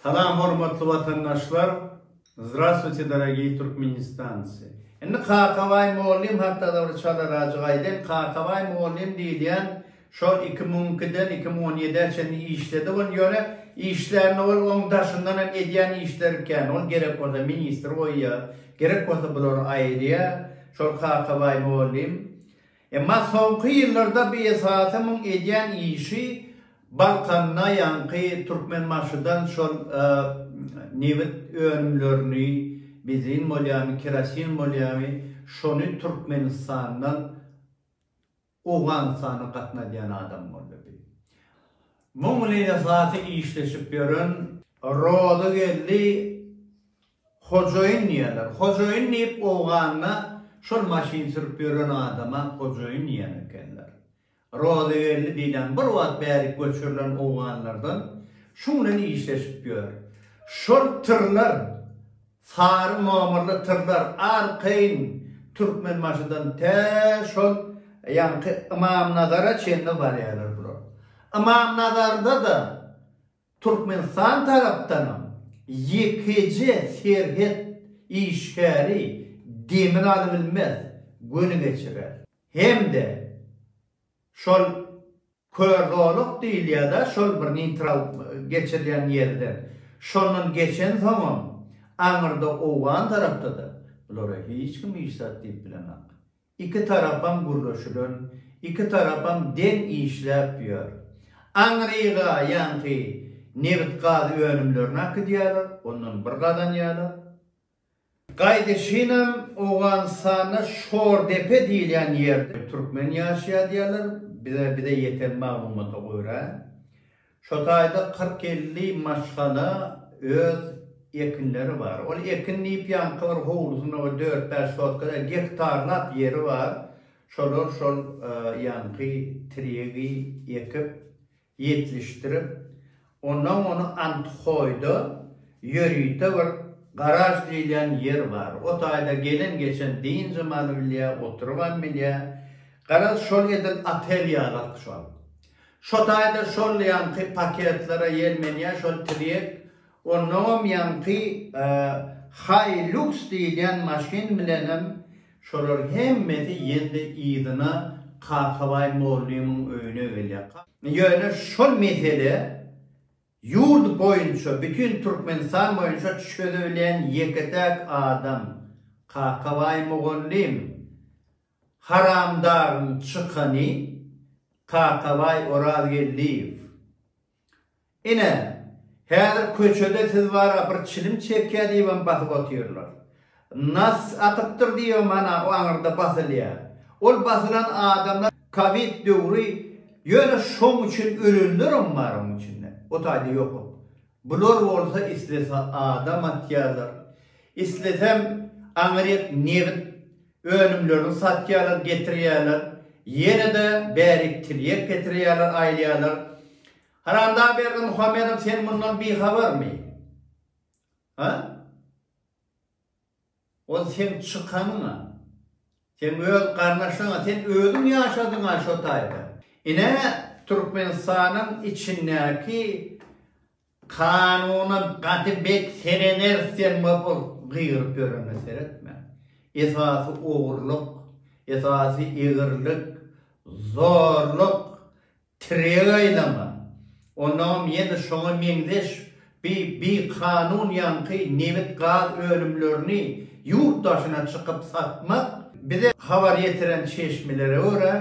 Salam hormatly watandaşlar Zdrastwuyte dorogiý Türkmenistancy. Indi Kakabaý mugallym hakda-da bir çalarajyk aýdaýyn. Kakabaý mugallym diýilýän şol 2002-den 2017-ä çenli işledi ol. Ýöne işlände ol oň daşyndan hem edýän işleri kän. Ol gerek bolsa ministr goýýar, gerek bolsa bulary aýyrýar. Şol Kakabaý mugallym. Emma soňky ýyllarda bu esasy muň edýän işi Balkanda ýaňky Türkmenbaşydan şol nebit önümlerini, benzin bolýarmy, kerosin bolýarmy, şony Türkmenistandan Owganystana gatnadýan adam boldy bi. Muň bilen esasy işleşip ýören Rozygeldi Hojaýyn diýerler. Hojaýyn diýip Owganda şol maşyn sürüp ýören adama hojaýyn diýen ekenler. Rozygeldi diýlen bir wagt bärik göçürilen owganlardan şuň bilen işleşip ýör. Şol tyrlar, sary nomerli tyrlar arkaýyn Türkmenbaşydan tä şol ýaňky Ymamnazara çenli barýarlar bular. Ymamnazarda-da Türkmenistan tarapdanam ýekeje serhet işgäri demini alybilmez, göni geçirer. Hem-de şol kör zolak diýilýär-dä, şol bir neýtral geçirilýän ýerden, şondan geçensoňam aňyrda owgan tarapda-da bulara hiç kim hiç zat diýip bilenok. Iki tarapam gürleşilen, iki tarapam deň işläp ýör. Aňryga ýaňky nebit-gaz önümlerini akydýarlar, ondan bir gazanýarlar. Gaýdyşynam Owganystanda Şordepe diýilýän ýerde türkmen ýaşaýar diýýärler, bize bize ýeten maglumata görä. Şo taýda 40-50 maşgala öz ekinleri bar. Ol ekin diýip ýaňky bir howlusynda bir dört-bäş sotka däl, gektarlap ýeri bar. Şolar şol ýaňky tirýegi ekip, ýetlişdirip, ondan ony Anthoýda ýörite bir garaž diýilýän ýer bar. O taýda gelen-geçen dynjam alybilýär, oturybam bilýär. Garaz, şol edil otel ýalak şol. Şo taýda şol ýaňky paketlere ýelmenýär şol tirýek, onnoňam ýaňky Hilux diýilýän maşyn bilenem şolar hemmesi ýene-de yzyna Kakabaý mollymyň öýüne gelýär. Ýöne şol mesele ýurt boýunça, bütin Türkmenistan boýunça çözebilýän ýeke-täk adam Kakabaý mugallym. Haramdagyň çykany Kakabaý Orazgeldiýew. Ine, häzir köçede siz bara bir çilim çekýä diýibem basyp otyrlar. Nas atypdyr diýibem hana o aňyrda basylýar. Ol basylan adamlar kowid döwri ýöne şoň üçin ölenlerem bar oň içinde. O taýda ýok. Bular bolsa islese adam atýarlar, islesem aňryk nebit önümlerini satýarlar, getirýärler, ýene-de bärik tirýek getirýärler, aýlaýarlar. Haramdag Berdimuhamedow sen mundan bihabarmy? Ha? Ol seň çykanyňa, seň öz garyndaşlaryňa, sen özüň ýaşadyňa şo taýda. Ine Türkmenistanyň içindäki kanuna gaty bek serederis diýen bolup ol gygyryp ýörene seretme. Esasy ogurlyk, esasy egrilik, zorluk, Tirýek aýlama. Onnoňam ýene şoňa meňzeş bi bikanun ýaňky nebit-gaz önümlerini ýurt daşyna çykyp satmak, bize habar ýetiren çeşmelere görä,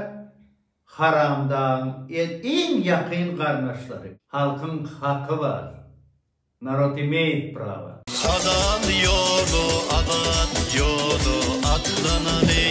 Haramdagyň iň ýakyn garyndaşlary. Halkyň haky bar. Narod imeýit prawa. Halal ýola azat ýola atlanaly.